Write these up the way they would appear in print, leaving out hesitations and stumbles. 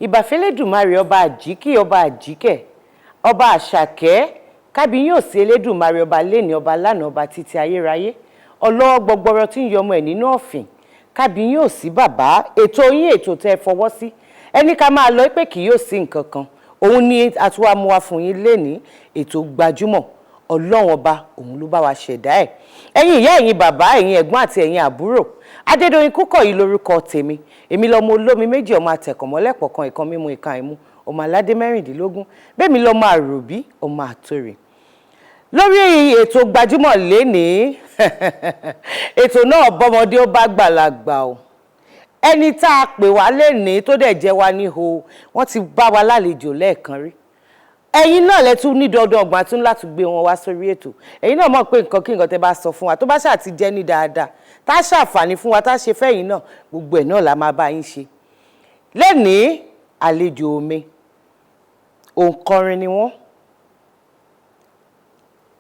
Ìbàfẹ́lẹ́dùmarè ọba àjíkì, ọba àjíkẹ́, ọba àṣàkẹ́, kábíyàn sí Elédùmarè, ọba lẹ́ni, ọba lánàá, ọba títí ayérayé, ọlọ́wọ́ gbọgbọrọ tí ń yọmọ ẹ̀ nínú ọ̀fìn, kábíyàn sí bàbá. Ètò yín, ètò tẹ́ ẹ fọwọ́ sí, ẹni ká máa lọ pé kì yóò sí nǹkan kan, òun ni àtúwà mú wa fún yín lẹ́ni. Ètò Gbajúmọ̀, Ọlọ́run ọba òun ló bá wa ṣẹ̀dá ẹ̀. Ẹ̀yin ìyá, ẹ̀yin bàbá, ẹ̀yin ẹ̀gbọ́n àti ẹ̀yin àbúrò, Adédoyin Kúkọ̀yí lórúkọ tèmi. Èmi lọmọ olómi méjì, ọmọ àtẹ̀kọ̀mọ́lẹ́pọ̀ kan, ìkan mímu, ìkan àìmú, ọmọ aládé 16. Bẹ́ẹ̀ mi lọ́mọ àròbí, ọmọ àtòrè. Lórí ètò Gbajúmọ̀ lénìí, ètò náà bọ́mọdé ó bá gbàlagbà o. Ẹni tá a pè wá lénìí tó dẹ̀ jẹ́ wa níhò, wọ́n ti bá wa lálejò lẹ́ẹ̀kan rí. Ẹ̀yin náà lẹ tún ní dandan ọgbà tún láti gbé wọn wá sórí ètò. Ẹ̀yin náà mọ̀ pé nǹkan kí nǹkan tẹ́ bá sọ fún wa, tó bá ṣáà ti jẹ́ ní dáadáa, tá a ṣàǹfààní fún wa, tá a ṣe fẹ́yìn náà, gbogbo ẹ̀ náà la máa bá yín ṣe. Lẹ́nìí, àlejò mi, òǹkọrin ni wọ́n.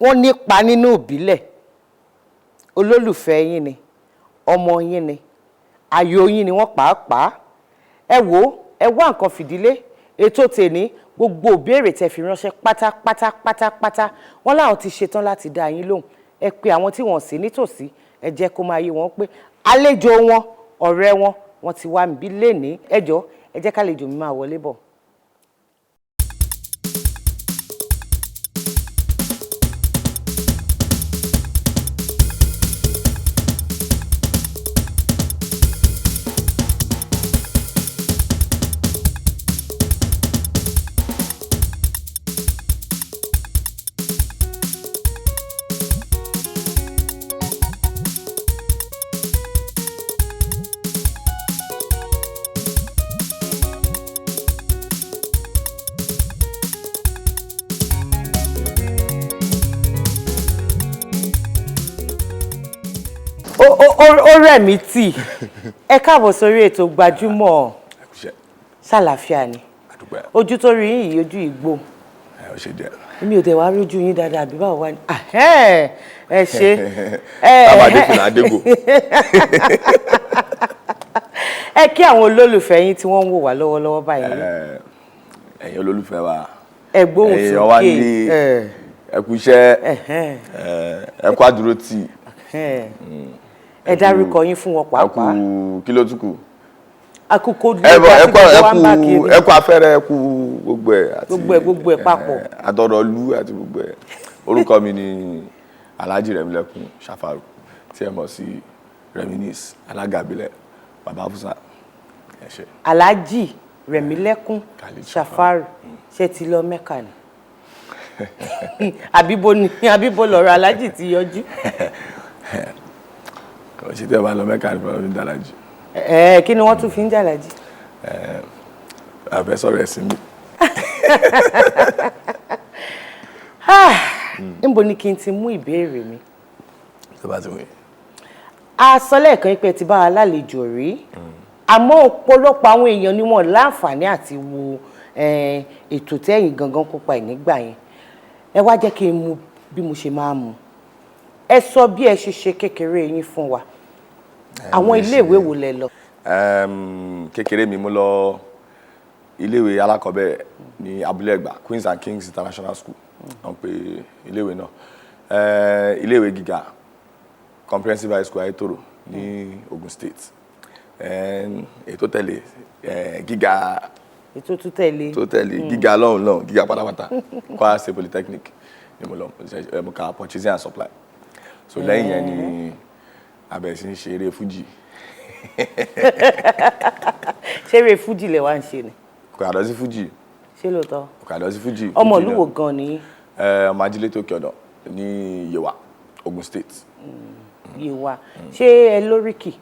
Wọ́n nípa nínú ìbílẹ̀. Olólùfẹ́ yín ni, ọmọ yín ni, àyò yín ni wọ́n pàápàá. Ẹ wò ó, ẹ wá nǹkan fìdílé. Ètò tèní, gbogbo ìbéèrè tẹ́ fi ránṣẹ́ pátápátá pátápátá, wọ́n láwọn ti ṣetán láti dá yín lóhùn. Ẹ pe àwọn tí wọ́n sí nítòsí, ẹ jẹ́ kó máa yé wọn pé àlejò wọn, ọ̀rẹ́ wọn, wọ́n ti wá níbí lénìí. Ẹ jọ̀ọ́, ẹ jẹ́ kálejò mi máa wọlé bọ̀. Ó rẹ̀ mí tì. Ẹ káàbọ̀ sórí ètò Gbajúmọ̀. Ṣàlàáfíà ni? Ojú tó rí yín yìí, ojú ìgbò. Ẹ ó ṣe díẹ̀. Èmi ò tẹ̀ wá rójú yín dáadáa, àbí báwo wá ní? Ẹ ṣe. Bàbá Adéfìlà Adégò. Ẹ kí àwọn olólùfẹ́ yín tí wọ́n ń wò wá lọ́wọ́lọ́wọ́ báyìí. Ẹ̀yin olólùfẹ́ wa, Ẹ gbóhùn ẹ̀yin wa sókè. ní, ẹ kú iṣẹ́, ẹ kú àdúrótì. Ẹ dárúkọ yín fún wọn Ẹ kú pàápàá. Kí ló tún kù? Àkókò Ẹ bọ ẹ tí kú gbogbo ẹ wa ń bá kú kiri. Ẹ kú afẹ́rẹ́, ẹ kú gbogbo ẹ àti Gbogbo ẹ̀ papọ̀. Àtọ̀rọ̀ lu àti gbogbo ẹ. Orúkọ mi ni Alhaji Rẹ̀mílẹ́kún Ṣàfàrù, tí ẹ mọ̀ sí Reminis, alága ìbílẹ̀, Bàbá Fúsà. Ẹ ṣé. Alhaji Rẹ̀mílẹ́kún Khalid. Ṣàfàrù, ṣé ti lọ Mẹ́kà ni, àbíbo ni, àbíbo lọ̀rọ̀ Alhaji ti yọjú? Kò sí tẹ́ ẹ bá lọ Mẹ́kà ní fọlọ́ ní Dàlájì. Ẹ kí ni wọ́n tún fi ń jàlájì? Àfẹ́ sọ̀rọ̀ ẹ̀sìn mi. Níbo ni kí n ti mú ìbéèrè mi? Tó bá ti wù yín. A sọ lẹ́ẹ̀kan pé ẹ ti bá wa lálejò rí, àmọ́ ọ̀pọ̀lọpọ̀ àwọn èèyàn ni wọ́n láǹfààní àti wo ètò tẹ́yìn gangan kópa ẹ̀ nígbà yẹn. Ẹ wá jẹ́ kí n mú bí mo ṣe máa mú. Ẹ sọ bí ẹ ṣe ṣe kékeré yín fún wa. Àwọn iléèwé wo lẹ lọ? Kékeré mi, mo lọ iléèwé alákọ̀ọ́bẹ̀rẹ̀ ní Abúlé Ẹ̀gbá, Queens and Kings International School wọ́n pè iléèwé náà. Iléèwé gíga, Comprehensive High School, Ayétòrò ní Ogun State. Èyí tó tẹ̀lé, gíga Ètò tó tẹ̀lé. Tó tẹ̀lé, gíga lọ́hùn lọ́hùn, gíga pátápátá, Kwara State Polytechnic ni mo lọ. Mo kà purchasing and supply. So lẹ́yìn yẹn ni a bẹ̀rẹ̀ sí ń ṣe eré fújì. Ṣé eré fújì lẹ wá ń ṣe ni? Kò yàtọ̀ sí fújì. Ṣé lóòótọ́? Kò yàtọ̀ sí fújì. Ọmọ Fújì ìlú náà. wo gan ni? Ọmọ Ajílété Òkè Ọ̀dàn ní Yewa, Ogun State. Yewa. Ṣé ẹ lóríkì?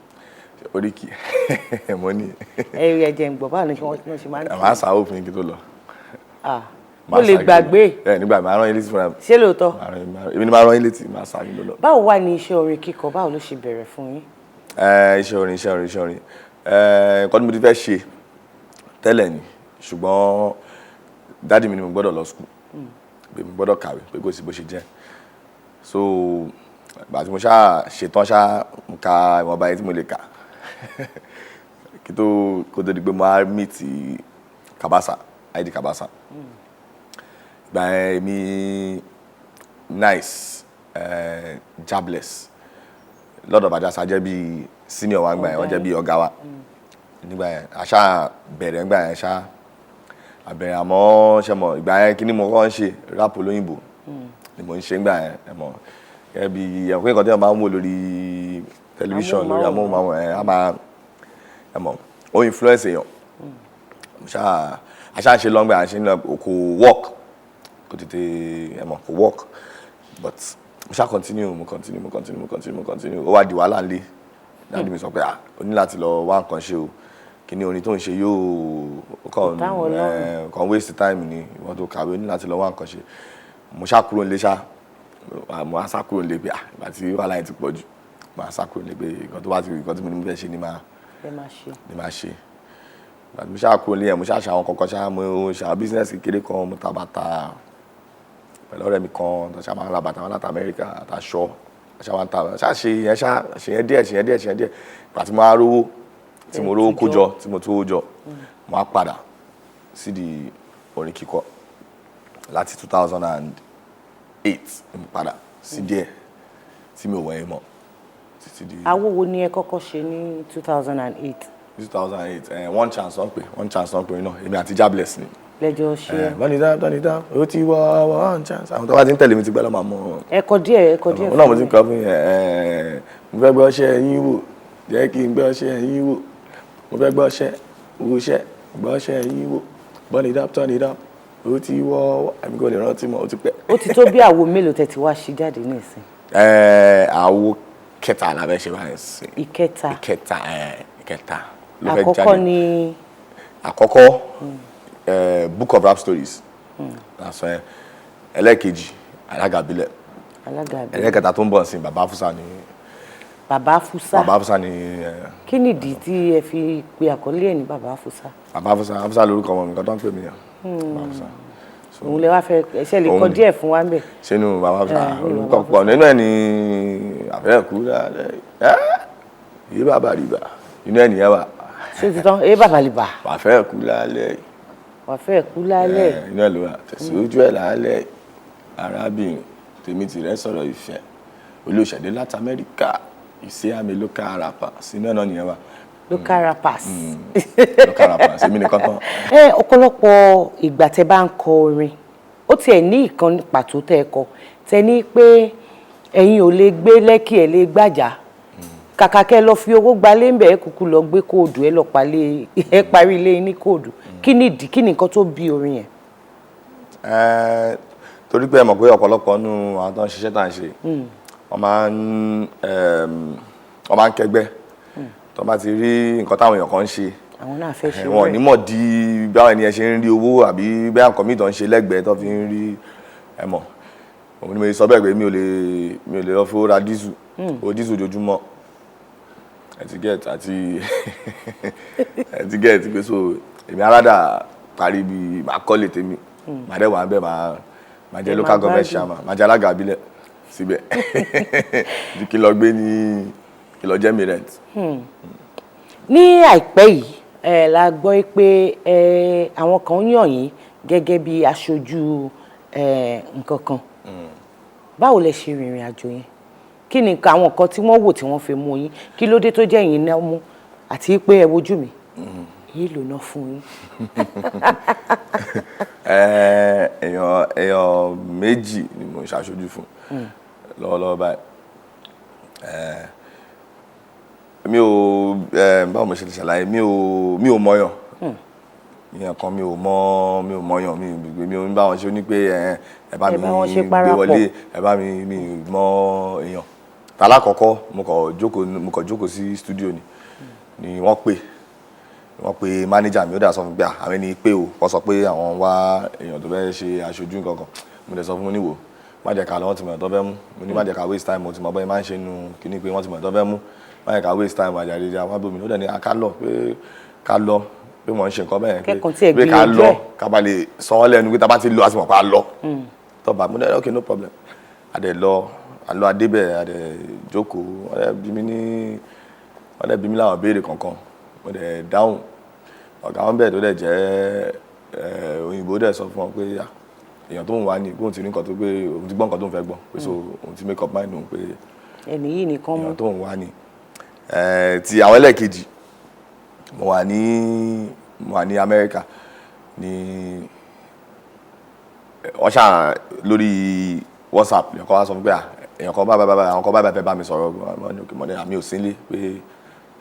Oríkì mo ní. Ẹ jẹ́ ń gbọ́, báwo ni wọ́n ṣe máa ń kí? Màá sá òfin kí tó lọ. Ah, Màá mo lè sá kí tó lọ. gbàgbé. Ẹ nígbà màá rán yín létí fúnra mi. Ṣé lóòótọ́? Èmi ni màá rán yín létí, màá sá yín lọ. Báwo wà ní iṣẹ́ orin kíkọ, báwo ló ṣe bẹ̀rẹ̀ fún yín? Iṣẹ́ orin, iṣẹ́ orin, iṣẹ́ orin, nǹkan tí mo ti fẹ́ ṣe tẹ́lẹ̀ ni, ṣùgbọ́n daddy mi ni mo gbọ́dọ̀ lọ school, pé mo gbọ́dọ̀ kàwé, pé kò sí bó ṣe jẹ́. So ìgbà tí mo ṣáà ṣetán ṣá, mo ka ìwọ̀nba yẹn tí mo lè kà kí tó kó tó di pé mo á meet Kabasa, ID Kabasa. Ìgbà yẹn, èmi, Nice, Jabless, lọ́dọ̀ Bàjásá, jẹ́ bí senior wa nígbà yẹn, wọ́n jẹ́ bí ọ̀gá wa nígbà yẹn. Àṣà bẹ̀rẹ̀ nígbà yẹn ṣá, àbẹ̀rẹ̀. Àmọ́ ṣe mọ̀, ìgbà yẹn, kí ni mo kọ́ ń ṣe? Rap olóyìnbó ni mo ń ṣe nígbà yẹn. Ẹ mọ̀, gẹ́gẹ́ bí ẹ̀kọ́, nǹkan tí wọ́n máa ń wò lórí tẹlifíṣàn, lórí amóhùnmáwòrán, ẹ̀ á máa, ẹ mọ̀, ó influence èèyàn. Mo ṣáà, àṣà ń ṣe lọ́ngbà, à ń ṣe ń lọ, kò work, kò tètè, ẹ mọ̀, kò work, but mo ṣáà continue, mo continue, mo continue, mo continue, mo continue. Ó wá di wàhálà ńlẹ̀. Daddy mi sọ pé, ah, o ní láti lọ wá nǹkan ṣe o. Kí ni orin tó ń ṣe yóò kàn Táwọn lọ́rùn. Kàn waste time ni. Ìwọ́n tó kàwé, o ní láti lọ wá nǹkan ṣe. Mo ṣáà kúrò nílé ṣá, mo á sá kúrò nílé pé, ah, ìgbà tí wàhálà yẹn ti pọ̀ jù, mo á sá kúrò nílé pé nǹkan tó bá ti, nǹkan tí mo ní mo fẹ́ ṣe ni máa Ẹ máa ṣe. ni máa ṣe. Ìgbà tí mo ṣáà kúrò nílé yẹn, mo ṣáà ṣe àwọn kankan ṣáà, mo ṣe àwọn business kékeré kan. Mo ta bàtà pẹ̀lú ọ̀rẹ́ mi kan tó ṣáà máa ń ra bàtà wọn láti Amẹ́ríkà àtàṣọ, ṣáà máa ń ta, ṣáà ṣe yẹn, ṣáà ṣe yẹn díẹ̀, ṣe yẹn díẹ̀, ṣe yẹn díẹ̀. Ìgbà tí mo á rówó, tí mo rówó kó jọ, tí mo tó jọ, mo á padà sídìí orin kíkọ. Láti 2008 ni mo padà sí díẹ̀ tí mi ò wẹ̀yìn mọ́ títí di. Awo wo ni ẹ kọ́kọ́ ṣe ní 2008? 2008, One Chance wọ́n pè, One Chance wọ́n pè náà. Èmi àti Jabless ni. Lẹ́jọ́ ṣe. Wọ́n ní dáa, ní dáa, ó ti wọ́ One Chance. Àwọn tó bá ti ń tẹ̀lé mi ti gbẹ́ lọ́ máa mọ̀. Ẹ kọ díẹ̀, ẹ kọ díẹ̀. Òun náà mo ti ń kọ fún yẹn. Mo fẹ́ gbọ́ ṣẹ́ yín wò, jẹ́ kí n gbọ́ ṣẹ́ yín wò. Mo fẹ́ gbọ́ ṣẹ́ wo ṣẹ́, gbọ́ ṣẹ́ yín wò. Burn it up, turn it up, ó ti wọ́. Àmì kò lè rántí mọ́, ó ti pẹ́. Ó ti tó bí àwo mélòó tẹ́ ti wá ṣe jáde nísìn? Àwo kẹta la fẹ́ ṣe báyìí sí. Ìkẹta? Ìkẹta, ìkẹta ló fẹ́ jáde. Àkọ́kọ́ ni? Àkọ́kọ́, Book of Rap Stories lásán ẹ. Ẹlẹ́ẹ̀kejì, Alága Ìbílẹ̀. Alága Ìbílẹ̀. Ẹlẹ́ẹ̀kẹta tó ń bọ̀ sí, Bàbá Fúsà ni. Bàbá Fúsà. Bàbá Fúsà ni. Kí nìdí tí ẹ fi pe àkọlé ẹ̀ ní Bàbá Fúsà? Bàbá Fúsà, Fúsà lórúkọ ọmọ mi, nǹkan tó ń pè mí yẹn, Bàbá Fúsà. Òun lè wá fẹ́ ẹṣẹ́ lè kọ Òun ni. díẹ̀ fún wa ń bẹ̀. Sínú Bàbá Fúsà? Nínú Orúkọ Bàbá pọ̀ nínú ẹ̀ ní àfẹ́ẹ̀kú ẹ́ yé bàbá rìbà, inú ẹ̀ nìyẹn wà. Ṣé ti tán ẹ bàbá lè bà? Àfẹ́ẹ̀kú lálẹ́. Wà fẹ́ kú lálẹ́. Inú ẹ̀ ló wà. Tẹ̀síwájú ẹ̀ lálẹ́, arábìnrin tèmi tìrẹ sọ̀rọ̀ ìfẹ́, olóṣèdè láti Amẹ́ríkà, ìṣe àmì local rapper, sínú ẹ̀ náà nìyẹn wà. Local rappers. Local rappers, èmi nìkan tán. Ẹ ọ̀pọ̀lọpọ̀ ìgbà tẹ́ bá ń kọ orin, ó tiẹ̀ ní ìkan pàtó tẹ́ ẹ kọ, tẹ́ ní pé ẹ̀yin ò lè gbé Lẹ́kì, ẹ̀ lè gbàjà, kàkà kẹ́ lọ fi owó gbalé ń bẹ̀, ẹ kúkú lọ gbé kóòdù, ẹ lọ palẹ̀, ẹ parí ilé yín ní kóòdù. Kí nìdí? Kí ni nǹkan tó bí orin yẹn? Torí pé ẹ mọ̀ pé ọ̀pọ̀lọpọ̀ nínú àwọn tó ń ṣiṣẹ́ tá à ń ṣe, wọ́n máa ń kẹ́gbẹ́. Tó bá ti rí nǹkan táwọn èèyàn kan ń ṣe, Àwọn náà fẹ́ ṣe wọn ò ní mọ̀ di báwọn ènìyàn ṣe ń rí owó àbí bẹ́ẹ̀ nǹkan míì tó ń ṣe lẹ́gbẹ̀ẹ́ tó fi ń rí. Ẹ mọ̀, òun ni mo sọ bẹ́ẹ̀ pé mi ò lè lọ fowó ra diesel, owó diesel ojoojúmọ́. Ẹ ti get, àti ẹ ti get pé so èmi aládà parí bí màá kọ́lé tèmi, màá dẹ̀ wà ń bẹ̀, màá jẹ́ Ẹ máa local government gbádùn. chairman, màá jẹ́ alága ìbílẹ̀ síbẹ̀ ju kí n lọ gbé ní kí n lọ jẹ́ mi rent. Ní àìpẹ́ yìí ẹ la gbọ́ pé ẹ àwọn kan yàn yín gẹ́gẹ́ bí aṣojú ẹ nǹkan kan. Báwo lẹ ṣe rìnrìn àjò yẹn? Kí ni nǹkan, àwọn nǹkan tí wọ́n wò tí wọ́n fi mú yín? Kí ló dé tó jẹ́ yín náà mú? Àti pé ẹ wojú mi, yìí ló ná fún yín? Èèyàn méjì ni mo ń ṣàṣojú fún lọ́wọ́lọ́wọ́ báyìí. Mi ò báwo mo ṣe lè ṣàlàyé? Mi ò mọ̀yàn ìyẹn kan, mi ò mọ̀yàn, mi ò ń bá wọn ṣe. Ó ní pé ẹ bá Ẹ mi bá wọn ṣe gbé parapọ̀. wọlé, ẹ bá mi. Mi ò mọ èèyàn. Tàlákọ̀ọ́kọ́, mo kàn jókòó sí studio ni wọ́n pè manager mi. Ó dà sọ fún mi pé, "Ah, àwọn ẹni pé o wọ́n sọ pé àwọn wá èèyàn tó fẹ́ ṣe aṣojú nǹkan kan." Mo dẹ̀ sọ fún un níwò, má jẹ́ ká lọ, wọ́n ti mọ̀ tó fẹ́ mú. Mo ní má jẹ́ ká waste time, mo ti mọ̀ bọ́ẹ̀ máa ń ṣe nu kíní pé wọ́n ti mọ̀ tó fẹ́ mú, má jẹ́ ká waste time àjàre àwọn abómi. Ó dẹ̀ ní ká lọ, pé ká lọ, pé wọ́n ń ṣe nǹkan bẹ́ẹ̀, pé Kẹ́kàn tí ẹ pé ká gbìyànjú lọ ẹ̀. ká bá lè sọ wọ́n lẹ́nu pé tá a bá ti lọ, a ti mọ̀ pé a lọ tọ́ba. Mo dẹ̀, "Okay, no problem." A dẹ̀ lọ, a lọ, adébẹ̀, a dẹ̀ jókòó. Wọ́n dẹ̀ bí mi láwọn béèrè kankan, mo dẹ̀ dáhùn. Ọ̀gá wọn bẹ̀ tó dẹ̀ jẹ́ òyìnbó dẹ̀ sọ fún wọn pé, "Ah, èèyàn tó ń wá ní bóun ti rí nǹkan tó pé òun ti gbọ́ nǹkan tó ń fẹ́ gbọ́, pé so òun ti make up mind òun pé Ẹni yìí nìkan mú. èèyàn tó ń wá ní." Ti àwọn ẹlẹ́ẹ̀kejì, mo wà ní Amẹ́ríkà ní wọ́n ṣáà lórí WhatsApp. Èèyàn kan wá sọ fún mi pé, "Ah, èèyàn kan bá bá bá, àwọn kan bá bá fẹ́ bá mi sọ̀rọ̀." Wọ́n ní okay, mo ní àmì ò sí nílé, pé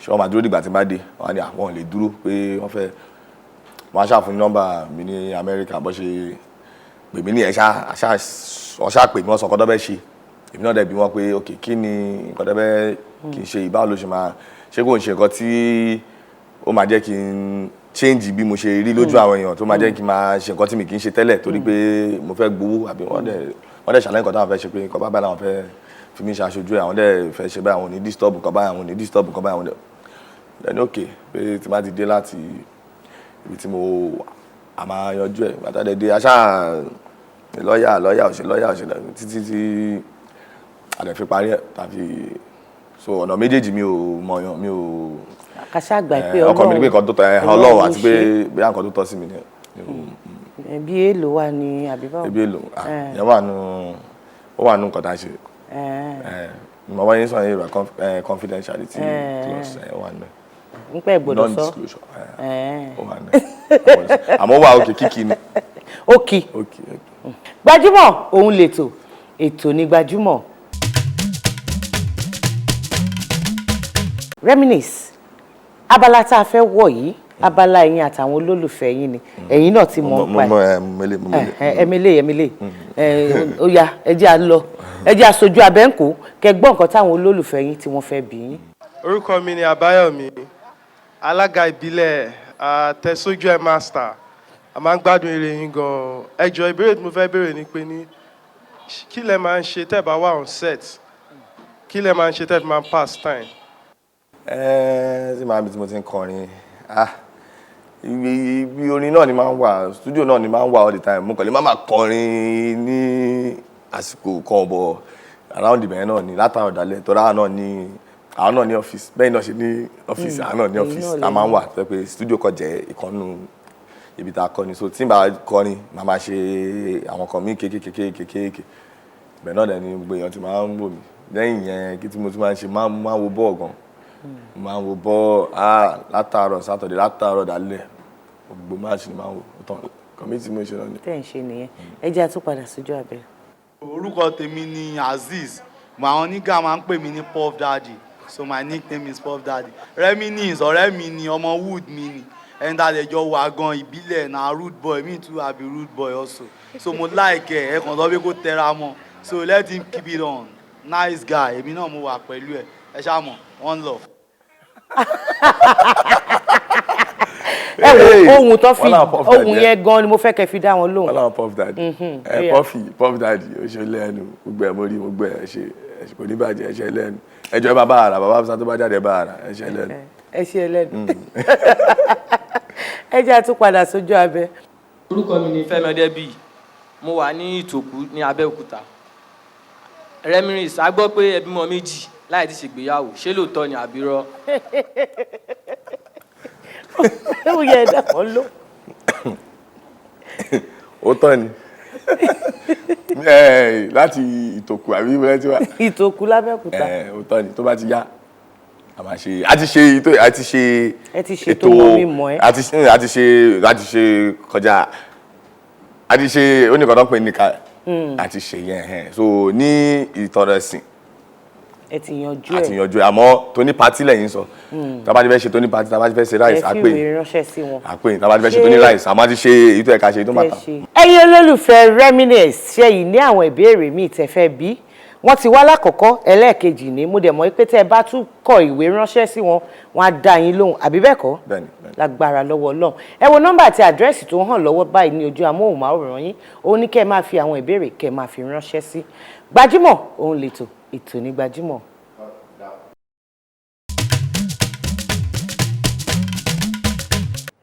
ṣé wọ́n máa dúró dìgbà tí n bá dé? Wọ́n á ní àwọn ò lè dúró, pé wọ́n fẹ́. Wọ́n á ṣàfún nọ́mbà mi ní Amẹ́ríkà. Bó ṣe pè mí ní ẹ̀ ṣá ṣá, wọ́n ṣá pè mí, wọ́n sọ nǹkan tó fẹ́ ṣe. Èmi náà dẹ̀ bí wọ́n pé, "Ok, kí ni nǹkan tó fẹ́ kí n ṣe? Ìbáwo ló ṣe máa ṣé? Kò ń ṣe nǹkan tí ó máa jẹ́ kí n change bí mo ṣe rí lójú àwọn èèyàn, tó máa jẹ́ kí n máa ṣe nǹkan tí mi kì í ṣe tẹ́lẹ̀ torí pé mo fẹ́ gbowó àbí?" Wọ́n dẹ̀ ṣàlàyé nǹkan táwọn fẹ́ ṣe, pé nǹkan bá báyìí làwọn fẹ́ fi mí ṣe aṣojú ẹ̀, àwọn dẹ̀ fẹ́ ṣe báyìí, àwọn ò ní disturb nǹkan báyìí, àwọn ò ní disturb nǹkan báyìí. Àwọn dẹ̀ ní ok, pé tí má ti dé láti ibi tí mo wà, a máa yanjú ẹ̀. Bàtà dẹ̀ dé, aṣáà lọ́ọ̀yà lọ́ọ̀yà òṣè lọ́ọ̀yà òṣè títí tí a dẹ̀ fi parí ẹ̀ tàbí. So ọ̀nà méjèèjì, mi ò mọ̀yàn, mi ò Kàṣà àgbà pé ọkàn mi ní pé nǹkan tó tọ́ ẹ Ọlọ́run àti pé ṣe. Bóyá nǹkan tó tọ́ sí mi ni. Bí èèlò wà ní àbí báwo? Ebi èlò yẹn wà nù, ó wà nù nǹkan tá a ṣe. Mo wáyé sọ yẹn, confidentiality clause ẹ wà nù. Ń pẹ́ gbọ́dọ̀ sọ. Non-disclosure ó wà nù, àmọ́ wà òkè kíkì ni. Ó kì. Okay. Gbajúmọ̀ òun lètò, ètò ní Gbajúmọ̀. Reminisce, abala tá a fẹ́ wọ̀ yìí, abala ẹ̀yin àtàwọn olólùfẹ́ yín ni. Ẹ̀yin náà ti mọ̀ mo ń pa mo ẹ mele mo mele. ẹ̀. Ẹmílẹ̀ ẹmílẹ̀, ó yá, ẹ jẹ́ à lọ, ẹ jẹ́ àsojú abẹ́ǹkó kẹ́ gbọ́ nǹkan táwọn olólùfẹ́ yín tí wọ́n fẹ́ bí yín. Orúkọ mi ni Àbáyọ̀mí, alága ìbílẹ̀ àtẹ̀sójú ẹ̀ master. A máa ń gbádùn eré yín gan-an. Ẹ jọ̀ọ́, ìbéèrè tí mo fẹ́ béèrè ni pé ní kí lẹ máa ń ṣe tẹ́ bá wà on set? Kí lẹ máa ń ṣe tẹ́ fi máa ń pass time? Ẹ tí màá bí tí mo ti ń kọrin, ah, ibi orin náà ni máa ń wà, studio náà ni máa ń wà all the time. Mo kàn lè má máa kọrin ní àsìkò kan bọ̀ around ibẹ̀ náà ni látàrọ̀ dalẹ̀, tọ́ra àwọn náà ní, àwọn náà ní ọ́fíìsì bẹ́ẹ̀ náà ṣe ní ọ́fíìsì, àwọn náà ní ẹ̀yin ọ́fíìsì náà a máa ń wà tó jẹ́ pé studio kan jẹ́ ìkànnù ibi tá a kọ́ ni. So tí n bá kọrin, màá máa ṣe àwọn kan míì kéékèèké kéékèèké. Bẹ́ẹ̀ náà dẹ̀ ni gbogbo èèyàn ti máa ń wò mí. Lẹ́yìn yẹn, kí tí mo tún máa ń ṣe, máa ń wo bọ́ọ̀ gan. Mo máa ń wo bọ́ọ̀, ah, látàárọ̀ Saturday, látàárọ̀ dálẹ̀, gbogbo match ni máa ń wò. Ó tán, kọ̀mí tí mo ṣe náà ni. Tẹ́ ń ṣe nìyẹn. Ẹ jẹ́ àtúpadà sójú abẹ. Orúkọ tèmi ni Azeez mo. Àwọn onígà máa ń pè mí ní Puff Daddy, so my nickname is Puff Daddy. Reminisce ọ̀rẹ́ mi ni, ọmọ hood mi ni, ẹni tá a lè jọ wà gan ìbílẹ̀ na rude boy. Me too, I be rude boy also, so mo like ẹ. Ẹ kàn sọ pé kó tẹra mọ́, so let him keep it on. Nice guy. Èmi náà mo wà pẹ̀lú ẹ. Ẹ ṣáà mọ̀, one love. Ẹ wo ohun tó fi Wọ́n láwọn Puff Daddy ohun yẹn. yẹn gan ni mo fẹ́ kẹ́ fi dá wọn lóhùn. Wọ́n láwọn Puff Daddy ẹ. Yeah. Puffy, Puff Daddy, ó ṣe lẹ́nu gbogbo ẹ̀. Mo rí gbogbo ẹ̀ ṣe ẹ ṣe, kò ní bàjẹ́. Ẹ ṣe lẹ́nu. Ẹ jọ̀ọ́, ẹ bá bá ara bàbá Hausa tó bá jáde, ẹ bá ara ẹ ṣe lẹ́nu. Ẹ ṣe ẹlẹ́nu. Ẹ jẹ́ àtúpadà sójú abẹ. Orúkọ mi ni Fẹ́mi Ọdẹ́bíyì. Mo wà ní Ìtòkú ní Abẹ́òkúta. Reminisce, a gbọ́ pé ẹ bímọ méjì. láì tí ṣègbéyàwó. Ṣé lóòótọ́ ni àbí irọ́? Ó yẹ ẹ dákọ̀ ló. Ó tọ́ ni. Láti Ìtòkù àbí ìbílẹ̀ tí wà. Ìtòkù l'Abẹ́òkúta. Ó tọ́ ni, tó bá ti yá a máa ṣe, a ti ṣe ètò, a ti ṣe. Ẹ ti ṣètò mọ́ mi mọ́ ẹ. A ti ṣe, a ti ṣe, a ti ṣe kọjá, a ti ṣe oníkan tó ń pè ní ká, a ti ṣe yẹn hẹn. So ní ìtọ́rọ̀ ẹ̀sìn Ẹ ti yanjú a ti ẹ. yanjú ẹ̀, àmọ́ tó ní party lẹ́yìn sọ. Tá a bá ti fẹ́ ṣe tó ní party, tá a bá ti fẹ́ ṣe Ẹ rice, a fi pè ìwé ránṣẹ́ sí wọn. a pè. Tá a bá ti fẹ́ ṣe tó ní rice, àmọ́ a ti ṣe èyí tó yẹ ká ṣe, èyí tó máa tà. Ẹ̀yin olólùfẹ́ Reminisce, ṣe yìí ní àwọn ìbéèrè míì tẹ́ fẹ́ bí wọ́n ti wá lákọ̀ọ́kọ́, ẹlẹ́ẹ̀kejì ní mo dẹ̀ mọ̀ pé tẹ́ ẹ bá tún kọ ìwé ránṣẹ́ sí wọn, wọn á dá yín lóhùn, àbí bẹ́ẹ̀ kọ́? Bẹ́ẹ̀ni, bẹ́ẹ̀ni. Lágbára lọ́wọ́ Ọlọ́run. Ẹ wo nọ́mbà àti àdírẹ́sì tó ń hàn lọ́wọ́ báyìí ní ojú amóhùnmáwòrán yín. Òun ní kẹ́ ẹ máa fi àwọn ìbéèrè kẹ́ ẹ máa fi ránṣẹ́ sí. Gbajúmọ̀ òun lètò, ètò ní Gbajúmọ̀.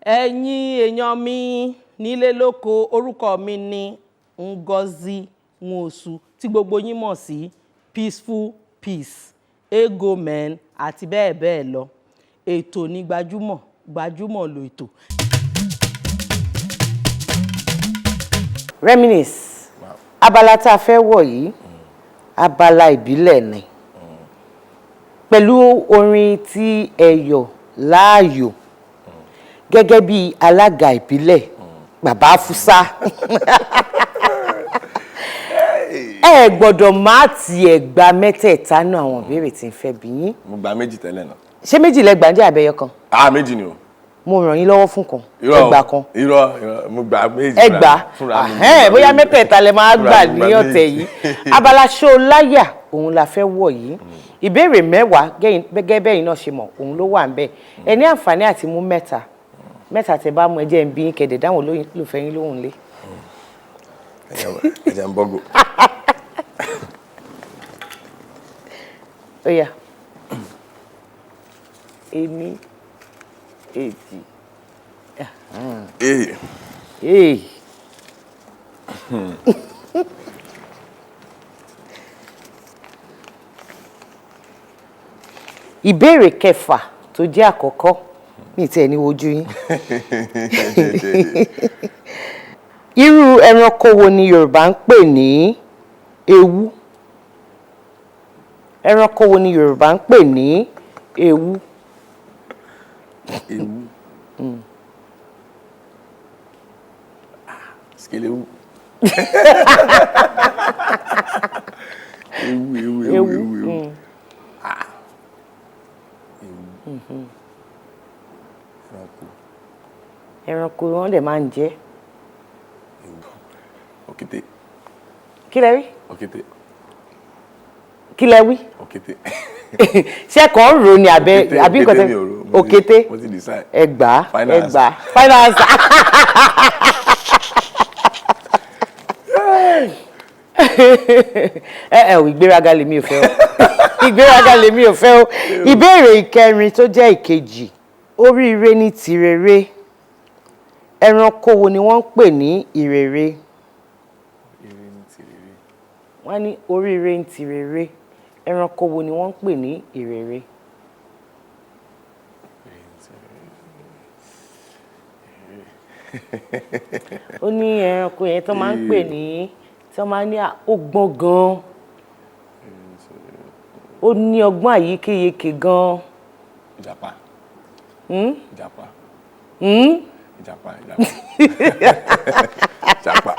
Ẹ̀yin èèyàn mi nílé lóko, orúkọ mi ni Ngozi Nwosu, tí gbogbo yín mọ̀ sí Peaceful Peace, Ego Men àti bẹ́ẹ̀ bẹ́ẹ̀ lọ. Ètò ní Gbajúmọ̀, Gbajúmọ̀ lò ètò. Reminisce, abala tá a fẹ́ wọ̀ yìí, abala ìbílẹ̀ ni, pẹ̀lú orin tí ẹ yọ̀ láàyò gẹ́gẹ́ bí alága ìbílẹ̀ bàbá Fúsá. Ẹ gbọ́dọ̀ má tiẹ̀ gba mẹ́tẹ̀ẹ̀ta nú àwọn ìbéèrè tí ń fẹ́ bí yín. Mo gba méjì tẹ́lẹ̀ náà. Ṣé méjì lẹ gbà ń jẹ́ àbẹ̀yọ kan? Ah, méjì ni o. Mo ràn yín lọ́wọ́ fún kan. Irọ́ o, Ẹ gbà kan. Irọ́, irọ́, mo gba méjì. Ẹ gbà Fúnra mi. Ahẹ́n, bóyá mẹ́tẹ̀ẹ̀ta lẹ máa Fúnra gbà mi ní gba ọ̀tẹ̀ méjì. yìí. Abala ṣó láyà òun la fẹ́ wọ̀ yìí. Ìbéèrè 10 gẹ́gẹ́ bẹ́yìn náà ṣe mọ̀, òun ló wà ń bẹ̀. Ẹ ní àǹfààní àti mú mẹ́ta mẹ́ta. Tẹ bá mú, ẹ jẹ́ ń bí kẹ̀dẹ̀ dáhùn olólùfẹ́ yín lóhùn lé. Ẹ jẹ́ ń bọ́gò. Ó yá, ení, èjì. Ee. Ee. Ìbéèrè kẹfà tó jẹ́ àkọ́kọ́ ní tí ẹ ní wojú yín. Irú ẹranko wo ni Yorùbá ń pè ní ewu? Ẹranko wo ni Yorùbá ń pè ní ewu? Ewu. Sikelewu. Ewu, ewu, ewu, ewu, ewu. Ah. Ewu. Ẹranko. Ẹranko wọn dẹ̀ máa ń jẹ. Òkété. Kí lẹ wí? Òkété. Kí lẹ wí? Òkété. Ṣé kàn ń ro ni àbẹ Òkété, àbí nǹkan òkété tẹ mi ò rò. Òkété. Mo ti decide. Ẹ gbà á, Final ẹ gbà á. Final answer. Ẹ ẹ ò, ìgbéraga lèmi ò fẹ́ o, ìgbéraga lèmi ò fẹ́ o. Ìbéèrè ìkẹrin tó jẹ́ ìkejì: oríire ní tìrere, ẹranko wo ni wọ́n ń pè ní ìrere? Ire ní tìrere. Wọ́n ní oríire ní tìrere, ẹranko wo ni wọ́n ń pè ní ìrere? Ire ní tìrere. Ó ní ẹranko yẹn tó máa ń pè ní, tó máa ń ní ó gbọ́n gan-an, ó ní ọgbọ́n àyíkéyekè gan-an. Ìjàpá. Ìjàpá. Ìjàpá, ìjàpá. Ìjàpá.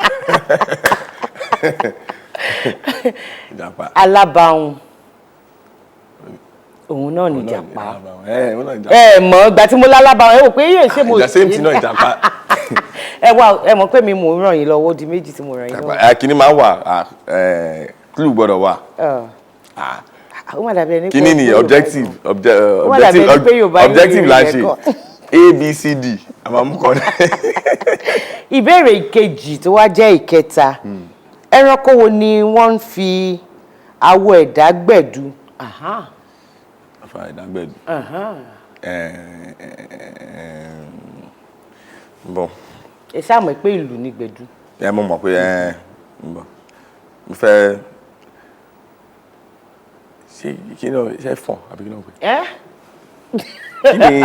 Ìjàpá. Alábàáhùn òun náà ní ìjàpá. Ẹ òun náà ìjàpá. Ẹ mọ̀ ìgbà tí mo lálábàáhùn, ẹ wò pé yóò ṣe mo Ìjà same thing náà, ìjàpá. Ẹ wá, ẹ mọ̀ pé mi mò ń ràn yín lọ́wọ́, ó di méjì tí mo ràn yín Ìjàpá. lọ́wọ́. Ẹ kíní máa ń wà, clue gbọ́dọ̀ wà. Ah. Ó mà dàbí ẹni pé Kíní ni Yorùbá objective Ó mà dàbí ẹni pé Yorùbá yín objective là ń yé ṣe gan. A B C D, a máa mú kan. Ìbéèrè ìkejì tó wá jẹ́ ìkẹta: ẹranko wo ni wọ́n ń fi awọ ẹ̀dá gbẹ̀du? Aha. Afa ìdágbẹ́dù. Bọ̀. Ẹ ṣáà mọ̀ pé ìlú ni gbẹ̀du. Ẹ mo mọ̀ pé ẹ ń bọ̀, mo fẹ́ Ṣé kí ni ṣe fọ̀n àbí kí ni wọ́n pè? Ẹ́ Kí ni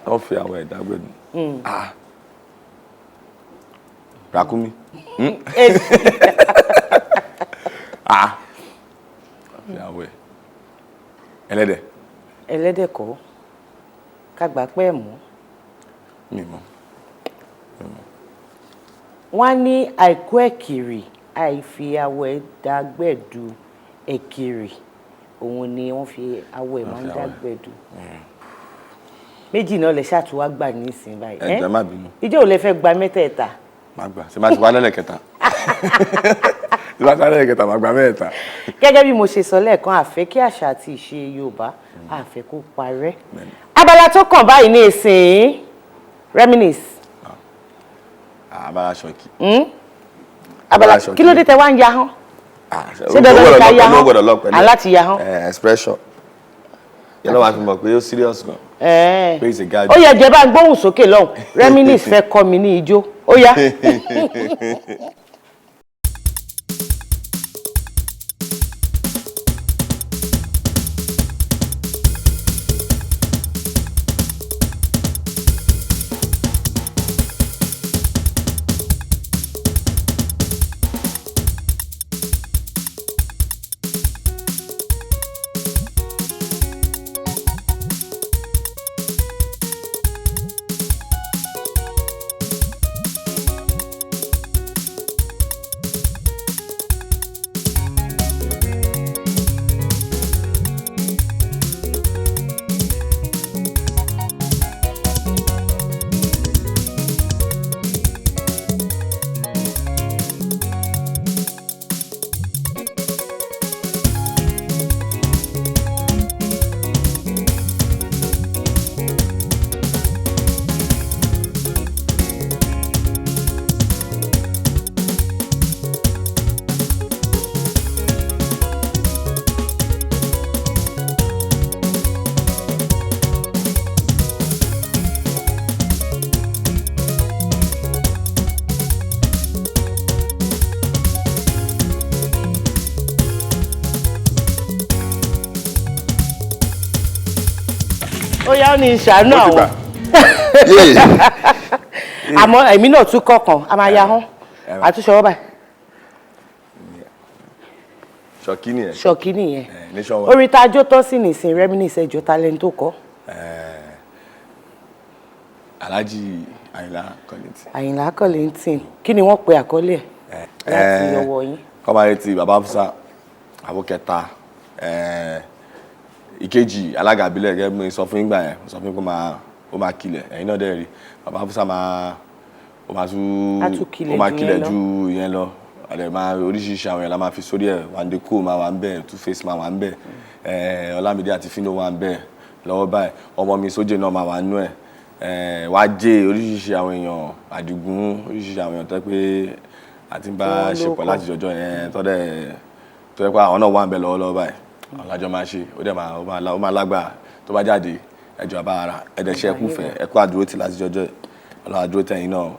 wọ́n fi àwọn ẹ̀dá gbẹ̀dù? Ah, ràkúnmí. Ah, wọ́n fi àwọ̀ ẹ̀ ẹlẹ́dẹ̀. Ẹlẹ́dẹ̀ kọ́, ká gbà pé ẹ̀ mọ́. Mi mọ̀. Wọ́n á ní àìkú ẹ̀kìrì àìfi awọ ẹ̀ dágbẹ̀du ẹ̀kìrì, òun ni wọ́n fi awọ ẹ̀ máa ń fi awọ ẹ̀. dágbẹ̀du. Méjì náà lè ṣàtúwá gbà nísìnyí báyìí. Ẹ jọ̀ọ́, ẹ má bínú. Ìjọ́ ò lè fẹ́ gba mẹ́tẹ̀ẹ̀ta? Má gbà, ṣe má ti wá lẹ́lẹ̀kẹta, ṣe má ti wá lẹ́lẹ̀kẹta, má gbà mẹ́ẹ̀ta. Gẹ́gẹ́ bí mo ṣe sọ lẹ́ẹ̀kan, àfẹ́ kí àṣà àti ìṣe Yorùbá, àfẹ́ kó parẹ́. Abala tó kàn báyìí ní ìsìn, reminisce. Abala ṣọ́ọ̀kì. Abala ṣọ́ọ̀kì. kí ló dé tẹ wá ń ya hán? Ṣé dandan ni ká ya hán? Ó gbọ́dọ̀ lọ pẹ̀lú Aláti ya hán. Expression yẹn lọ́wọ́ àfi mọ̀ pé ó serious gan, Ẹ̀ẹ́. pé it's a guy. Ó yẹ jẹ́ bá ń gbóhùn sókè lọ́hùn. Reminisce fẹ́ kọ́ mi ní ijó, ó yá. Ó yá, ó ní ìṣàánú Ó ti àwọn. gbà. Yéè. Àmọ́ èmi náà tún kọ̀ọ̀kan a máa ya hán àtúnṣe ọwọ́ báyìí. Ṣọ́ọ̀kì nìyẹn. Ṣọ́ọ̀kì nìyẹn. Eh, nation wide. Orin tá a jó tán sí nìsín, reminisce, ẹjọ́ talent tó kọ́. Alhaji Ayinla Kollington. Àyìnlá Kollington. Kí ni wọ́n pe àkọlé ẹ̀ láti ọwọ́ yín? Kọ́ máa retí bàbá Hafsa àbó kẹta, ìkejì alága ìbílẹ̀. Gẹ́gẹ́ bí mo sọ fún yín gbà yẹn, mo sọ fún yín pé ó máa kilẹ̀. Ẹ̀yin náà dẹ̀ rí bàbá Hafsa máa ó máa tún Á tún kilẹ̀ ó máa ju kilẹ̀ yẹn lọ. ju ìyẹn lọ. Àdẹ máa oríṣiríṣi àwọn yẹn la máa fi sórí ẹ̀. Wande máa wà ń bẹ̀, Two Face máa wà ń bẹ̀, Ọlámídé àti Fino wà ń bẹ̀ lọ́wọ́ báyìí, ọmọ mi Sójé náà máa wà nú ẹ̀, Wájé, oríṣiríṣi àwọn èèyàn, Àdìgún, oríṣiríṣi àwọn èèyàn tó yẹ pé àti ń bá Tí wọ́n ṣepọ̀ lórúkọ. láti jọjọ́ yẹn tọ́dẹ̀ tó yẹ pé àwọn náà wà ń bẹ̀ lọ́wọ́lọ́wọ́ báyìí, àwọn lájọ máa ṣe. Ó dẹ̀ máa ó máa lágbára tó bá jáde. Ẹjọ́ àbá ara ẹ̀dẹ̀ ṣe ẹkú fẹ́ ẹkú àdúró tì láti jọjọ́ yìí. Ọlọ́run àdúró tẹ̀yìn náà,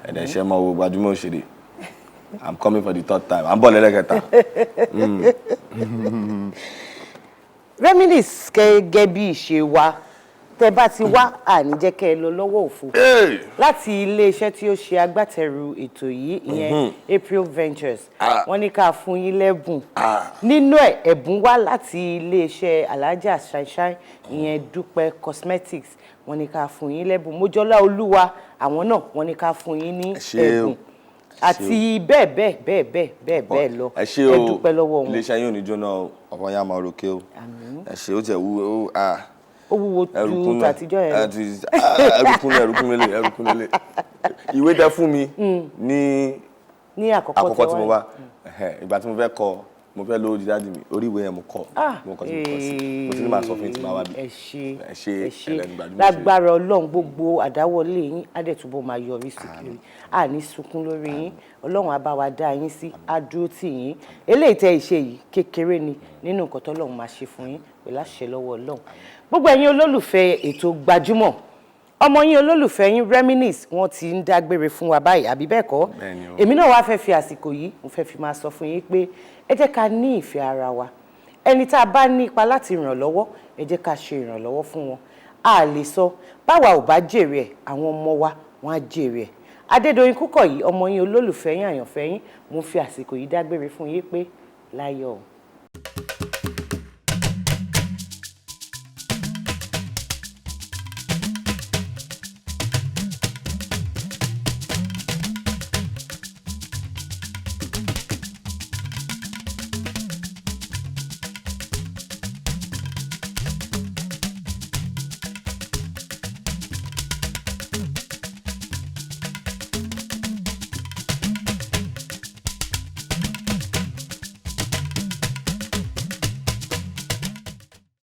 ẹ̀dẹ̀ ṣe mọ́ wo gbajúmọ̀ òṣèré. I'm coming for the third time, à ń bọ̀ lẹ́lẹ́kẹta. Reminisce, gẹ́gẹ́ bí ìṣe wa, tẹ́ bá ti wá, àní jẹ́ kẹ́ ẹ lọ lọ́wọ́ òfo. Láti iléeṣẹ́ tí ó ṣe agbátẹrù ètò yìí, ìyẹn April Ventures, wọ́n ní ká fún yín lẹ́bùn. Nínú ẹ̀, ẹ̀bùn wá láti iléeṣẹ́ Alhaja Shine, ìyẹn Dúpẹ́ Cosmetics, wọ́n ní ká fún yín lẹ́bùn. Mójọ́lá Olúwa, àwọn náà wọ́n ní ká fún yín ní Ẹ ṣé o. ẹ̀bùn àti bẹ́ẹ̀ bẹ́ẹ̀ bẹ́ẹ̀ bẹ́ẹ̀ bẹ́ẹ̀ bẹ́ẹ̀ lọ. Ẹ ṣé o. Ẹ dúpẹ́ lọ́wọ́ wọn. Iléeṣẹ́ yín ò ní jóná o, ọ̀pọ̀ yín á máa ròkè o. Ẹ ṣé, ó tiẹ̀ wú ó ah Ó wúwo ẹrù ju kúnnú ẹ. tàtijọ́ yẹn lọ. Ẹrù kúnnú, ẹrù kúnnú lélẹ̀, ẹrù kúnnú lélẹ̀. Ìwé tẹ fún mi ní Ní àkọ́kọ́ àkọ́kọ́ tẹ tí mo wá. wá, ẹhẹ́, ìgbà tí mo fẹ́ kọ, mo fẹ́ lówó di daddy mi, orí ìwé yẹn mo kọ. Mo kọ tí mo kọ sí, mo ti ní màá sọ fún yín tí màá wá bí. Ẹ ṣé. Ẹ ṣé. Ẹ ṣé. Ẹlẹ́nu gbajúmọ̀ ṣe. Lágbára Ọlọ́run, gbogbo àdáwọlé yín á dẹ̀ túbọ̀ máa yọrí sí kiri, à ní sunkún lórí yín. Ọlọ́run á bá wa dá yín sí, á dúró tì yín. Eléyìí tẹ́ ẹ ṣe yìí, kékeré ni nínú nǹkan tọ́lọ́run máa ṣe fún yín pẹ̀lú àṣẹ lọ́wọ́ Ọlọ́run. Gbogbo ẹ̀yin olólùfẹ́ ètò Gbajúmọ̀, ọmọ yín olólùfẹ́ yín Reminisce, wọ́n ti ń dágbére fún wa báyìí, àbí bẹ́ẹ̀ kọ́? Bẹ́ẹ̀ni o. Èmi náà wá fẹ́ fi àsìkò yìí, mo fẹ́ fi máa sọ fún yín pé ẹ jẹ́ ká ní ìfẹ́ ara wa. Ẹni tá a bá ní ipa láti ràn lọ́wọ́, ẹ jẹ́ ká ṣe ìrànlọ́wọ́ fún wọn. A lè sọ báwa ò bá jèrè ẹ̀, àwọn ọmọ wa wọ́n á jèrè ẹ̀. Adédoyin Kúkọ̀yí, ọmọ yín, olólùfẹ́ yín, àyànfẹ́ yín, mo fi àsìkò yìí dágbére fún yín pé láyọ̀ o.